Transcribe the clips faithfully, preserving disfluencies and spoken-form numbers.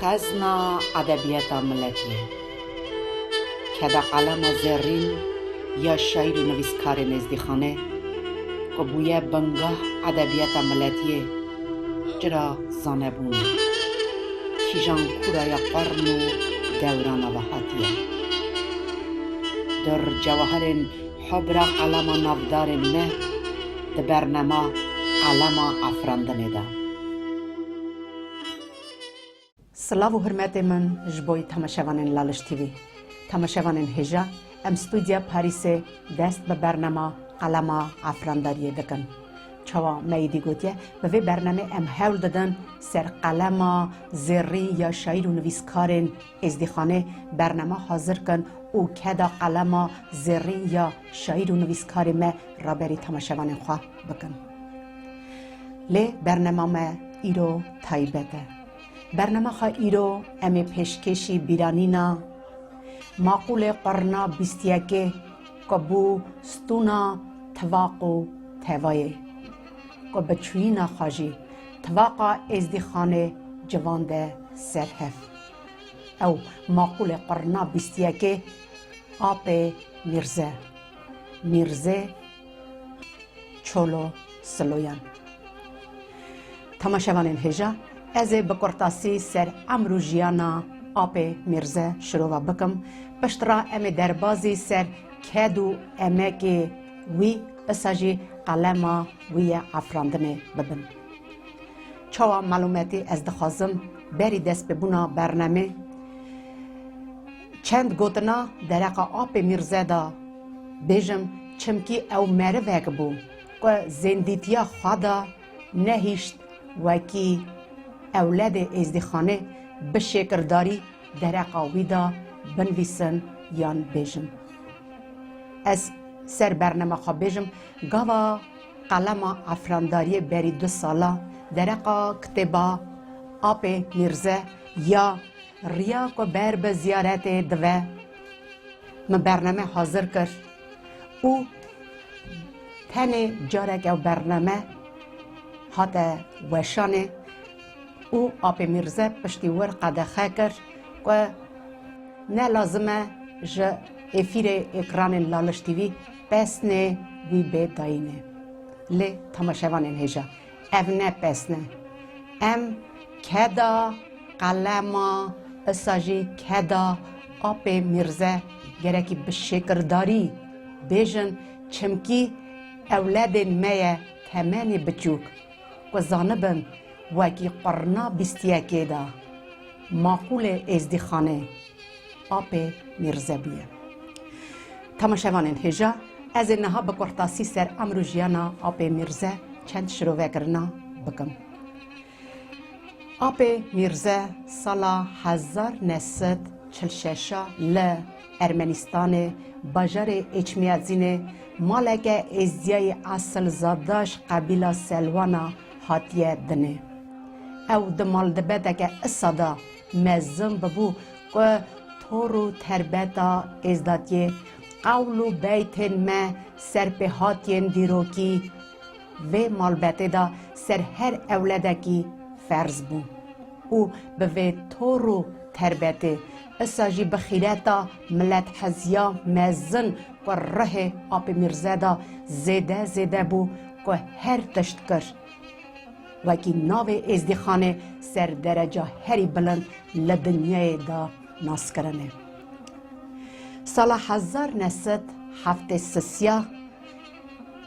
Xezna edebiyata miletiyê. Keda qelema zerrîn ya şaîr û nivîskarên Êzdîxanê, ku bûye bingah edebiyata miletiyê, cira zanebûnê, kîjan kûraya qern û dewrana ve hatiye. Dir cewahirên hobra qelema navdarên me di bernema Qelema Afirandinê de. Silav û hurmetê min ji bo temaşevanên Laliş T V. Temaşevanên hêja, em stûdya Parîsê dest bi bernema Qelema Afirandariyê dikin. Çawa me êdî gotiye, bi vê bernemê em hewl didin ser qelema zêrîn ya şaîr û nivîskarên Êzdîxanê bernema hazir kin û keda qelema zêrîn ya şaîr û nivîskarê me raberî temaşevanên xwe bikin. Lê bernema me îro taybet e. Bernema xwe îro em ê pêşkêşî bîranîna maqûlê qurna bîst yekê ku bû stûna tivaq û tevayê, ku bi çûyîna xwe jî tivaqa Êzdîxanê civande ser hev. Ew maqûlê qurna bîst yekê Apê Mîrze, Mîrzê Çolo Siloyan. Temaşevanên hêja, ez ê bi kurtasî ser emr û jiyana Apê Mîrze şirova bikim. Piştre em ê derbazî ser ked û emekê wî, isa jî qelema wî ye afirandinê bibin. Çawa malûmetî ez dixwazim berî destpêbûna bernemê çend gotina dereqa Apê Mîrze de bêjim, çimkî ew merivek bû ku zêndîtiya xwe de nehişt wekî ewledê Êzdîxanê bi şêkirdarî dereqa wî de binivîsin yan bêjin. Ez ser bernema xwe bêjim, gava qelema afirandariyê berî du sala dereqa kitêba Apê Mîrze ya riya ku ber bi ziyaretê dive, min berneme hazir kir û tenê carek ew berneme hate weşanê û Apê Mîrze piştî wir qedexe kir ku ne lazim e ji êfîrê ekranên Laliş T V pesnê wî bê dayînê. Lê temaşevanên hêja, ev ne pesn e. Em keda qelema, isa jî keda Apê Mîrze gerekî bi şêkirdarî bêjin, çimkî ewledên me ye temenê biçûk, ku zanibin wekî qurna bîst yekê de maqûlê Êzdîxanê Apê Mîrze bûye. Temaşevanên hêja, ez ê niha bi kurtasî ser emr û jiyana Apê Mîrze çend şirovekirina bikim. Apê Mîrze sala hezar neh sed çil şeş a li Ermenîstanê, bajarê Êçmiyazînê, maleke êzdiyayî esilzadaş qebîla Selwana hatiye dinê. Ew di maldibeteke isa de mezin bibû ku tor û terbeta êzdatiyê, qewl û beytên me, serpêhatiyên dîrokî vê malbetê de ser her ewledekî ferz bû û bi vê tor û terbetê, isa jî bi xîreta milethiziya mezin ku rihê Apê Mîrze de zêde zêde bû, ku her tişt kir. Wekî navê Êzdîxanê ser dereca herî bilind li dinyayê de naskirin e. Sala hezar neh sed heftê sisiya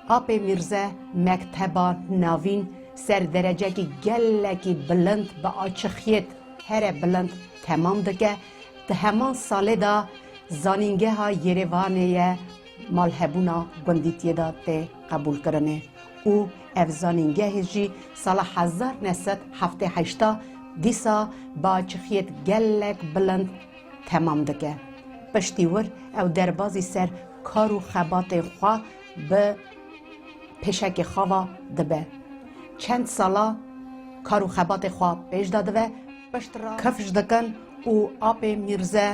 Apê Mîrze mekteba navîn ser derecekî gelekî bilind bi açixiyêt here bilind temam dike. Di heman salê de Zanîngeha Yerêvanê ye malhebûna gundîtiyê de tê qebûlkirinê û ev zanîngehê jî sala hezar neh sed heftê heşt a dîsa bi açixiyêt gelek bilind temam dike. Piştî wir ew derbazî ser kar û xebatên xwe bi pêşekê xwe ve dibe. Çend sala kar û xebatê xwe pêş de dive, piştre kifş dikin û Apê Mîrze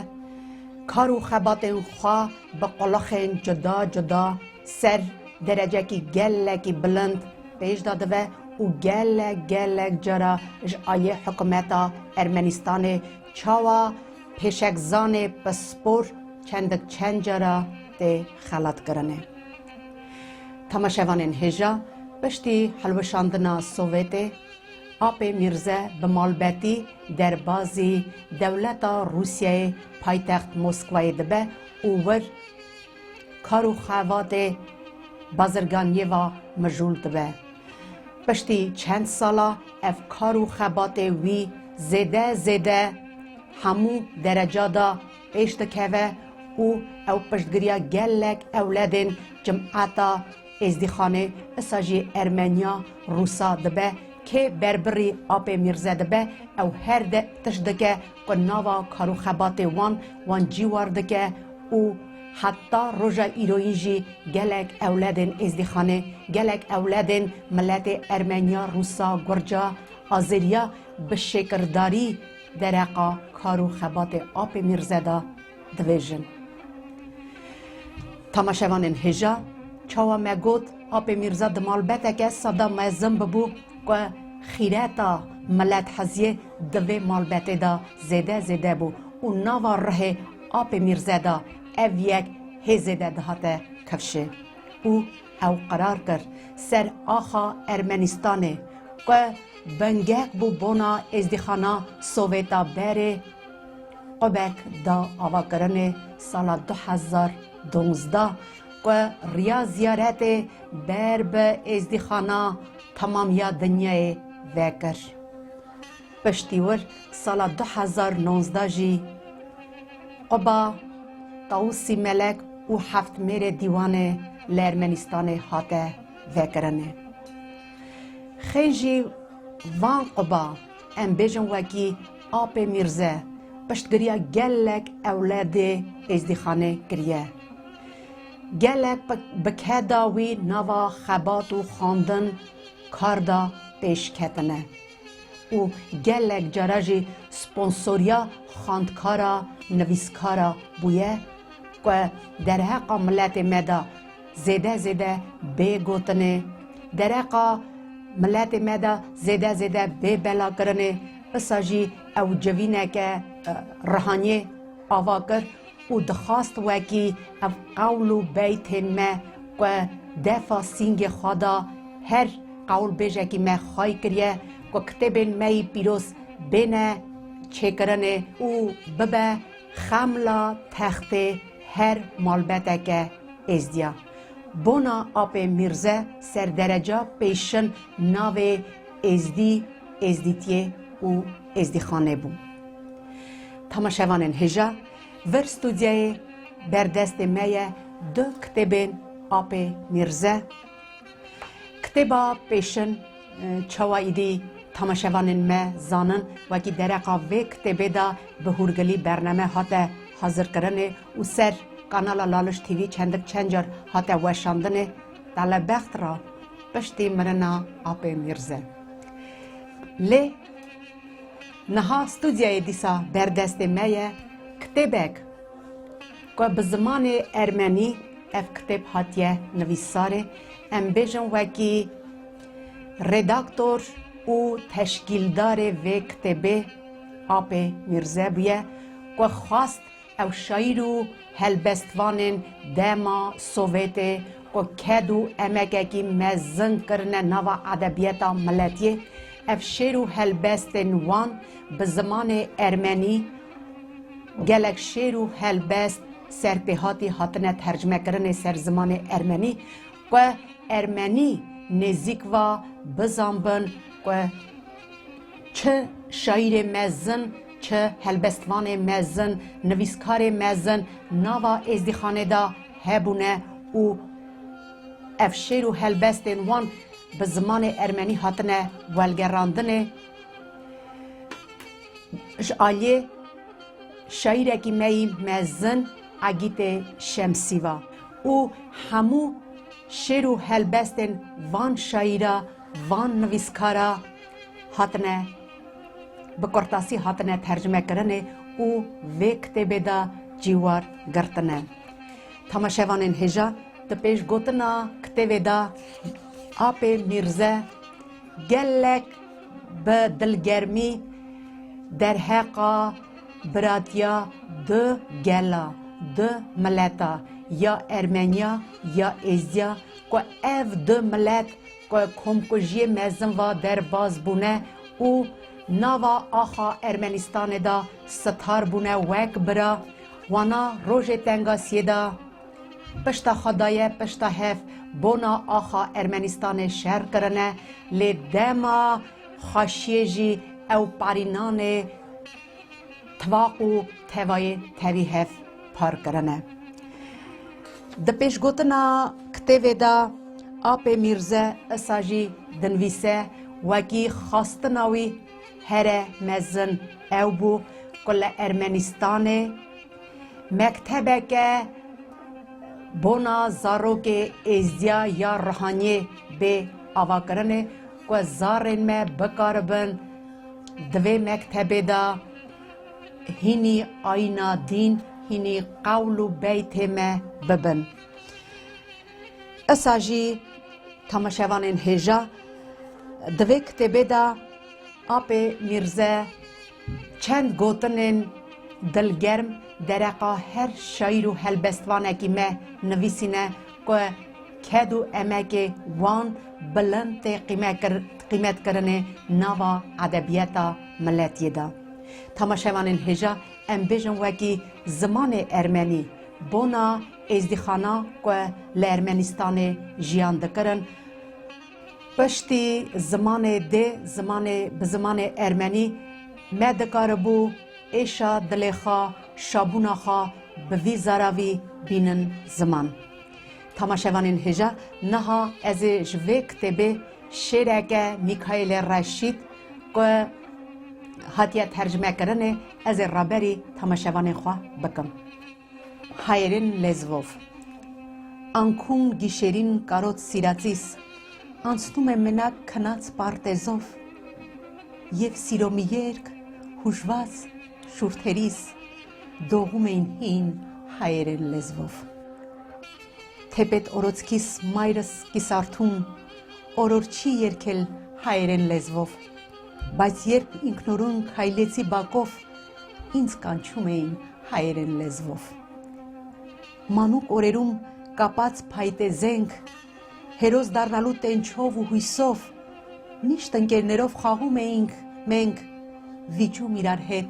kar û xebatên xwe bi qulixên cuda cuda ser derecekî gelekî bilind pêş de dive û gelek, gelek cara ji aliyê hikûmeta Ermenîstanê çawa pêşekzanê pispor çendik çend cara tê xelatkirinê. Temaşevanên hêja, piştî hilweşandina Sovêtê, Apê Mîrze bi malbetî derbazî dewleta Rûsyayê paytext Moskwayê dibe û wir kar û xebatê bazirganiyê ve mijûl dibe. Piştî çend sala ev kar û xebatê wî zêde zêde hemû dereca de pêş dikeve û ew piştgiriya gelek ewledên cimeta Êzdîxanê, isa jî Ermeniya Rûsa dibe, kê berbirî Apê Mîrze dibe, ew her de tişt dike ku nava kar û xebatê wan, wan cîwar dike û heta roja îroyîn jî gelek ewledên Êzdîxanê, gelek ewledên miletê Ermeniya, Rûsa, Gurca, Azeriya bi şêkirdarî dereqa kar û xebatê Apê Mîrze de divêjin. Temaşevanên hêja, çawa me got, Apê Mîrze di malbeteke seda mezin bibû ku xîreta miletheziyê di vê malbetê de zêde zêde bû û nava rihê Apê Mîrze de ev yek hê zêde dihate kifşê. Û ew qerar kir ser axa Ermenîstanê ku bingek bû bona êzdîxana Sovêta berê, qubek da avakirinê sala du hezar duwazdeh ku riya ziyaretê ber bi êzdîxana temamiya dinyayê vekir. Piştî wir sala du hezar nozde jî quba Tawusî Melek û heft mêrê dîwanê li Ermenîstanê hate vekirinê. Xêjî van quba, em bêjin wekî Apê Mîrze, piştgiriya gelek ewledê Êzdîxanê kiriye. Gelek bi, bi keda wî nava xebat û xwendin kar de pêş ketine û gelek cara jî sponsoriya xwendkara, nivîskara bûye ku derheqa miletê me de zêde zêde bê gotinê, dereqa miletê me de zêde zêde bê belakirinê, isa jî ew civîneke, e, rihaniyê ava kir û dixwast wekî ev qewl û beytên me ku defa sîngê xwe da her qewlbêjekî me xway kiriye ku kitêbên me yî pîroz bêne çêkirinê û bibe xemla textê her malbeteke êzdiya. Bona Apê Mîrze ser dereca pêşin navê êzdî, êzdîtiyê û êzdîxanê bû. Temaşevanên hêja, vir stûdyayê berdestê me ye du kitêbên Apê Mîrze. Kitêba pêşin, e, çawa îdî temaşevanên me zanin, wekî dereqa vê kitêbê de bi hûrgilî bername hate hazirkirinê û ser kanala Laliş T V çendik çend car hate weşandinê, telebext ra piştî mirina Apê Mîrze. Lê niha stûdyayê dîsa berdestê me ye kitêbek ku bi zimanê ermenî ev kitêb hatiye nivîsarê, em bêjin wekî redaktor û teşkîldarê vê kitêbê Apê Mîrze bûye ku xwest ew şaîr û helbestvanên dema Sovêtê ku ked û emekekî mezin kirine nava edebiyata miletiyê, ev şêr û helbestên wan bi zimanê ermenî, gelek şêr û helbest serpêhatî hatine tercmekirinê ser zimanê ermenî, ku ermenî nêzîk va bizanbin ku çi şaîrê mezin, çi helbestvanê mezin, nivîskarê mezin nava Êzdîxanê de hebûne û ev şêr û helbestên wan bi zimanê ermenî hatine welgerandinê. Ji aliyê şaîrekî me yî mezin Egîtê Şemsî va û hemû şêr û helbestên van şaîra, van nivîskara hatine, bi kurtasî hatine tercmekirinê û vê kitêbê de cîwar girtine. Temaşevanên hêja, di pêşgotina kitêbê de Apê Mîrze Gelek bi dilgermî derheqa biratiya du gela, du mileta, ya Ermeniya ya Êzdiya, ku ev du milet ku komkujiyê mezin va derbas bûne û nava axa Ermenistanê de sitar bûne wek bira, wana rojê tengasiyê de pişta xwe daye pişta hev, bona axa Ermenistanê şer kirine, lê dema xweşiyê jî ew parînanê tivaq û tevayê tevî hev par kirine. Di pêşgotina kitêbê de Apê Mîrze isa jî dinivîse, wekî xwestina wî here mezin ew bû ku li Ermenistanê mektebeke bona zarokê Êzdiya ya Rihaniyê bê avakirinê, ku zarên me bikaribin di vê mektebê de hînî ayîna dîn, hînî qewl û beytê me bibin. Isa jî temaşevanên hêja, di vê kitêbê de Apê Mîrze çend gotinên dilgerm dereqa her şaîr û helbestvanekî me nivîsîne ku ked û emekê wan bilind tê qîme kir-, qîmetkirinê nava edebiyeta miletiyê de. Temaşevanên hêja, em bêjin wekî zimanê ermenî, bona êzdîxana ku li Ermenistanê jiyan dikirin, piştî zimanê dê, zimanê, bi zimanê ermenî me dikaribû êşa dilê xwe, şabûna xwe bi vî zaravî bînin ziman. Temaşevanên hêja, niha ez ê ji vê kitêbê şêreke Mîkaîlê Reşîd ku hatiye tercime kirinê, ez ê raberî temaşevanên xwe bikim. Hayêrên Lêzvov. Ankûm gîşêrîn karot sîratsîs, anstûme minak kinaç partezov, yev sîromîyêrk hûjvaz şûrterîs, doğumeyn hîn hayêrên Lêzvov. Tepet orotskis mayris kisartûm, ororçî yerkel hayêrên Lêzvov. Bazîyerp inknorûn kayletsî bakov, înc kançûmeyn hayêrên Lêzvov. Manûk orerûm kapaç payte zeng, heroz darnalû tençov û huysov, nîştin ke nerov xaxû meying, meng, vîçû mîrar het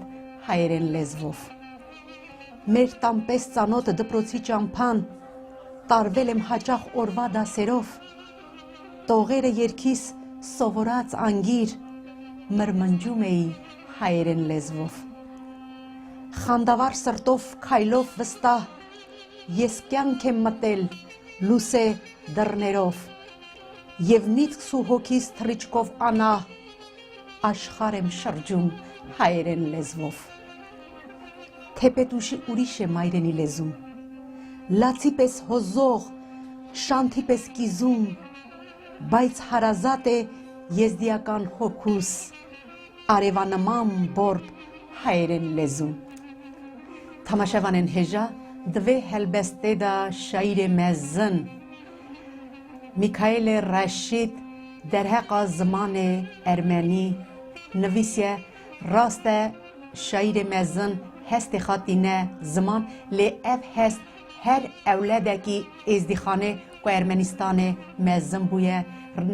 hayêrên Lêzvov. Mer tam pes çanot diproçî çampan, tarvelem haçax orva da serov. Toxêre yerkîs sovoraç angîr, mirmincûmeyî hayêrên Lêzvov. Xandavar sirtof kaylov vista, yeskyan ke mitel lûse dirnerov. Yevnîtk su hokîs triçkov ana, aşxarem şircûm hayêrên Lêzvov. Tepet ûşî ûrîşê mayrenî lezûm. Latsî pes hozox, şantî pes kîzûm. Bayç harazatê yezdiyakan hokûs. Arêva nimam borb hayêrên lezûm. Temaşevanên hêja, di vê helbestê de şaîrê mezin Mîkaîlê Reşîd derheqa zimanê ermenî nivîsiye. Rast e, şaîrê mezin hestê xwe tîne ziman, lê ev hest her ewledekî êzdîxanê ku Ermenistanê mezin bûye,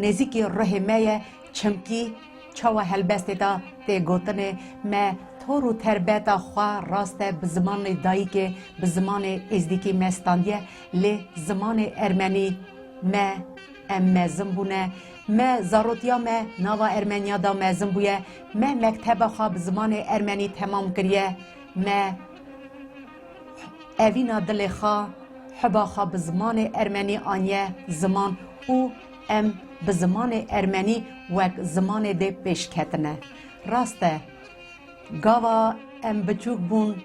nêzîkî ruhê me ye, çimkî çawa helbestê de tê gotinê, me tor û terbeta xwe rast e bi zimanê dayikê, bi zimanê êzdîkî me standiye, lê zimanê ermenî me, em mezin bûne, me zarotiya me nava Ermeniya de mezin bûye, me mekteba xwe bi zimanê ermenî temam kiriye, me evîna dilê xwe, hiba xwe bi zimanê ermenî aniye ziman û em bi zimanê ermenî wek zimanê dê pêş ketine. Rast e, gava em biçûk bûn,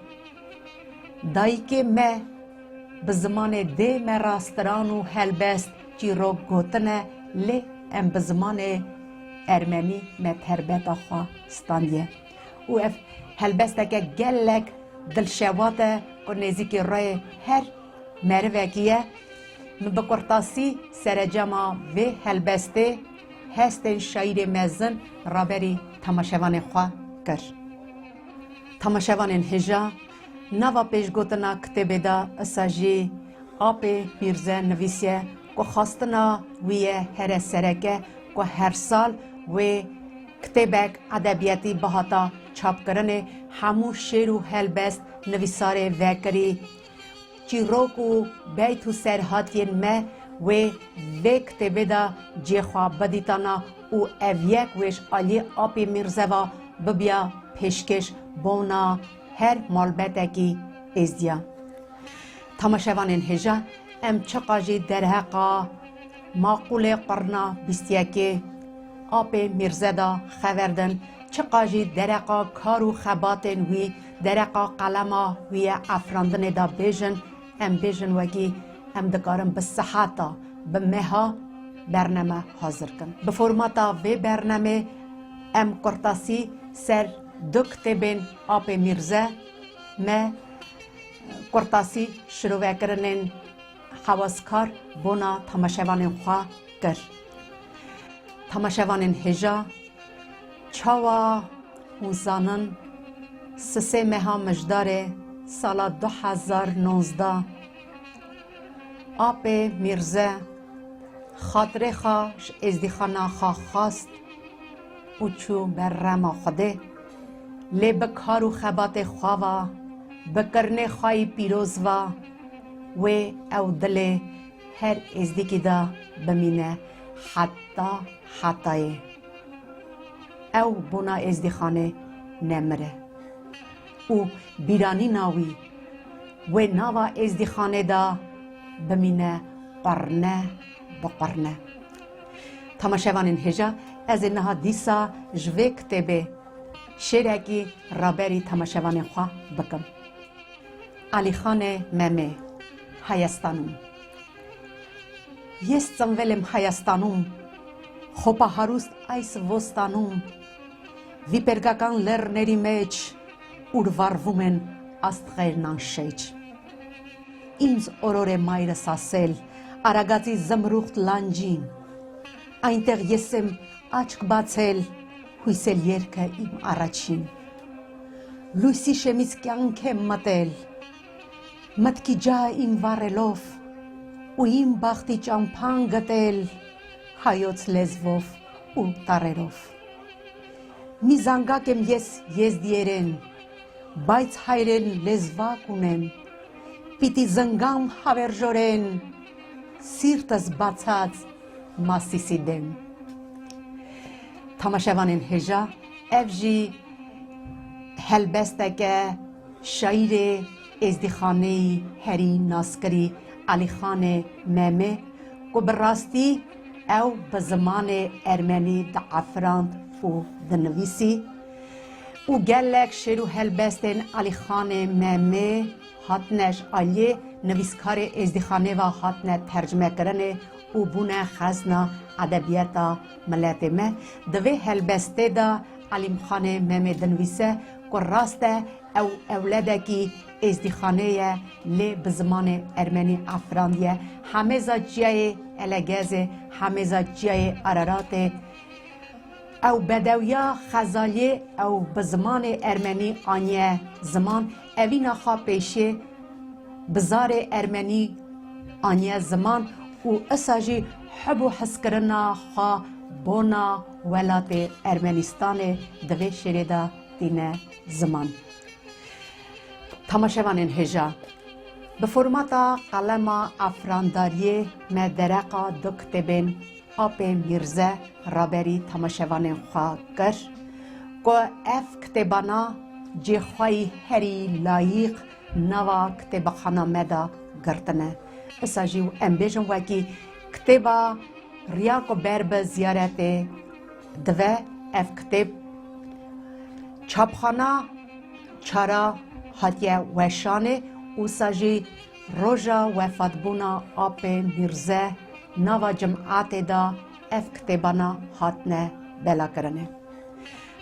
dayikê me bi zimanê dê me ra stran û helbest, çîrok gotine, lê em bi zimanê ermenî me terbeta xwe standiye. Û ev helbesteke gelek dilşewat e ku nêzîkî rayê her merivekî ye. Min bi kurtasî serecema vê helbestê hestên şaîrê mezin raberî temaşevanên xwe kir. Temaşevanên hêja, nava pêşgotina kitêbê de isa jî Apê Mîrze nivîsiye ku xwestina wî ye here sereke ku her sal wê kitêbek edebiyatî bihata çapkirinê, hemû şêr û helbest nivîsarê vekirî. Çîrok û beyt û serhatiyên me wê vê kitêbê de cihê xwe bidîtana û ev yek wê ji aliyê Apê Mîrze ve bibiya pêşkêş bona her malbetekî êzdiya. Temaşevanên hêja, em çiqa jî derheqa maqûlê qurna bîst yekê Apê Mîrze de xever din, çiqa jî dereqa kar û xebatên wî, dereqa qelema wî ye efrandinê de bêjin, em bêjin wekî em dikarin bi seheta, bi meha berneme hazir kin. Bi formata vê bernemê em kurtasî ser du kitêbên Apê Mîrze me kurtasî şirovekirinên hewazkar bona temaşevanên xwe kir. Temaşevanên hêja, çawa hûn zanin, sisê meha Mijdarê sala du hezar nonzdeh, Apê Mîrze xatirê xwe ji êzdîxana xwe xwest û çû ber rema Xwedê. Lê bi kar û xebatê xwe ve, bi kirinê xwe yî pîroz ve, wê ew dilê her êzdîkî de bimîne heta hetayê. Ew bona êzdîxanê nemire û bîranîna wî wê nava êzdîxanê de bimîne qurne bi qurne. Temaşevanên hêja, ez ê niha dîsa ji vê kitêbê şêrekî raberî temaşevanên xwe bikim. Elîxanê Memê, Heyestanum. Jest sam velem Heyestanum, chopa harust eis wostanum, wie pergakan lernerimec, ur warwumen astrenan şec. Ins orore maire sasel, aragazi zamrucht lanjin. Einter jesem açk bazel, huisel yerke im araçin. Luisi şemiz kyanke matel. Matki ca im varelof. U im baxti çampan gatel. Hayot lezvof u tarelof. Mi zangakem yes, yes dieren. Bayt hayren lezva kunen. Piti zangam haverjoren. Sirtas batsats masisi dem. Tamaşevanên hêja, ev jî helbesteke şaîrê êzdîxaneyî herî naskirî Elîxanê Memê, ku bi rastî ew bi zimanê ermenî diefirand û dinivîsî û gelek şêr û helbestên Elîxanê Memê hatine ji aliyê nivîskarê êzdîxanê ve hatine tercmekirinê û bûne xezna edebiyata miletê me. Di vê helbestê de Elîmxanê Memê dinivîse ku rast e ew ewledekî êzdîxanê ye, lê bi zimanê ermenî afirandiye. Hemêza çiyayê Elegezê, hemêza çiyayê Araratê, ew bedewiya Xezaliyê ew bi zimanê ermenî aniye ziman, evîna xwe pêşê bi zarê ermenî aniye ziman û isa jî hub û hizkirina xwe bona welatê Ermenîstanê di vê şêrê de tîne ziman. Tamaşevanên hêja, bi formata qelema afrandariyê me dereqa du kitêbên Apê Mîrze raberî temaşevanên xwe kir ku ev kitêbana cê xwe yî herî layîq nava kitêbxana me de girtine. Isa jî em bêjin wekî kitêba Riya ku ber bi ziyaretê dive, ev kitêb çapxana Çara hatiye weşanê, wisa jî roja wefatbûna Apê Mîrze nava cimatê de ev kitêbana hatine belakirinê.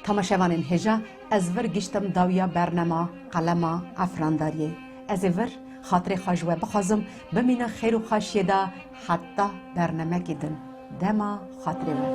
Tamaşevanên hêja, ez vir giştim dawiya bernema qelema efrandariyê. Ez ê vir xatirê xwe ji we bixwazim, bimînin xêr û xweşiyê de heta bernemekî din. Dema xatirê we.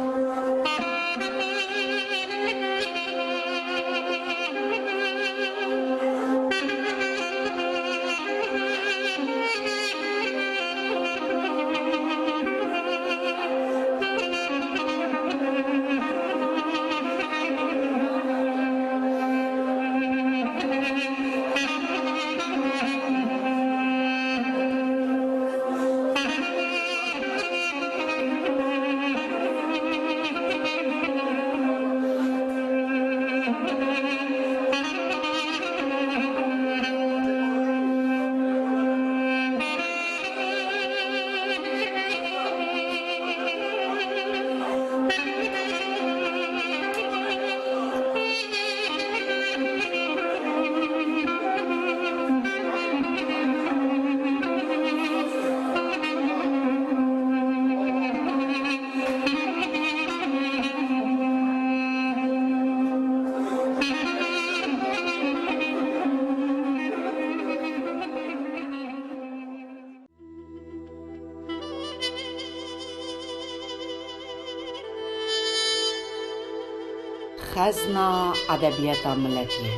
Xezna edebiyata miletiyê.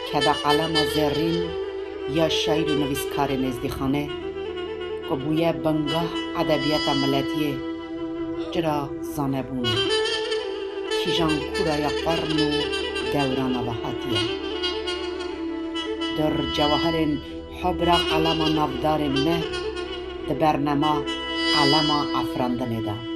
Keda qelema zerrîn ya şaîr û nivîskarê Nêzdîxanê, ku bûye bingah edebiyata miletiyê, çira zanebûn e. Kîjan kûraya qern û dewrana ve hatiye. Dur cewahirên Xwe bira qelema navdarên me di bernema qelema afirandinê de.